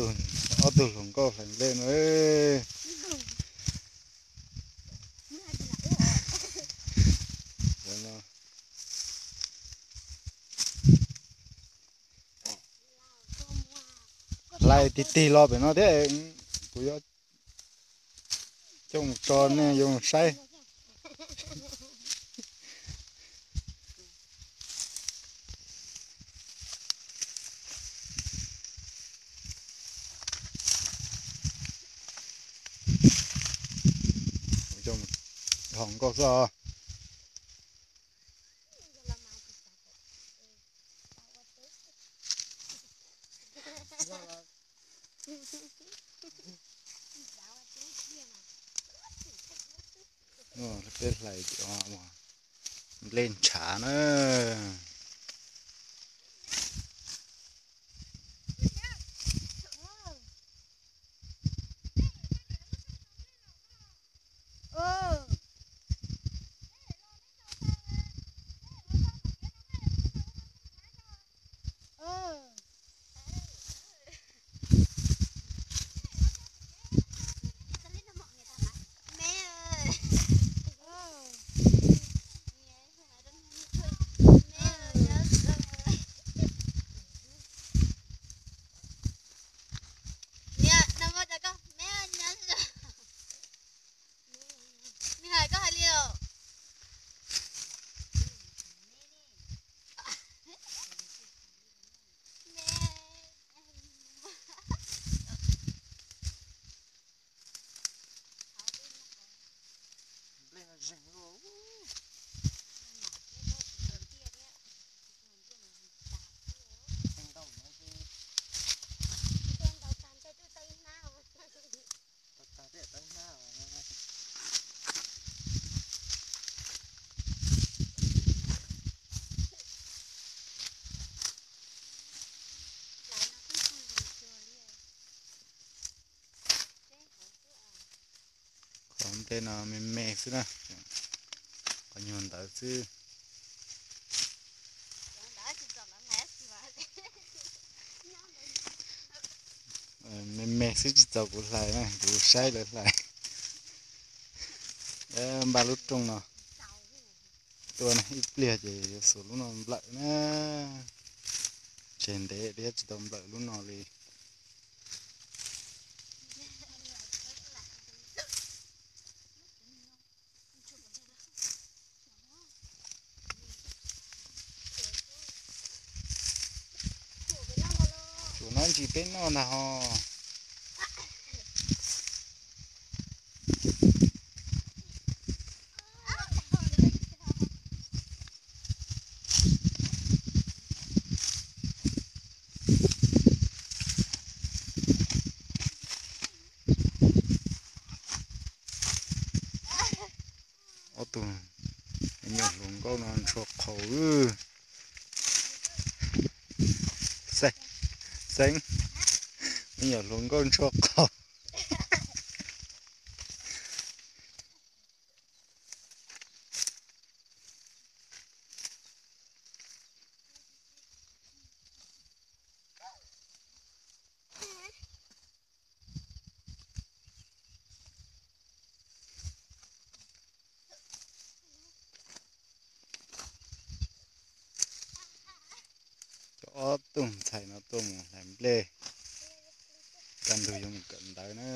Ob tug hluas nkauj hlais nplej no. Hlais tig tig los pem no thiab, kuv yuav coj mus tso nej yuav mus saib. Ho nkauj xwb os. Peb hlais nplej ntshav na. Qhov nplej no me me xwb na, qhov nyuag ntawd xwb. Me me xwb tsis txaus kuv hlais na, kuv saib lawv hlais. Npaj lub rooj no tuaj ib pliag ces yuav xuas lub no nplawm na. Tseg ntev thiab tsis tau nplawm lub no li. Tsum no ntsis peb noj ntag ho. Ob tug me nyuam hluas nkauj no ntshua qhaus. Xeeb, me nyuam hluas nkauj ntshua qhaus. Cov ob tug ntxhais no tuaj mus hlais nplej, kaj ntug yuav mus kawm ntawv na.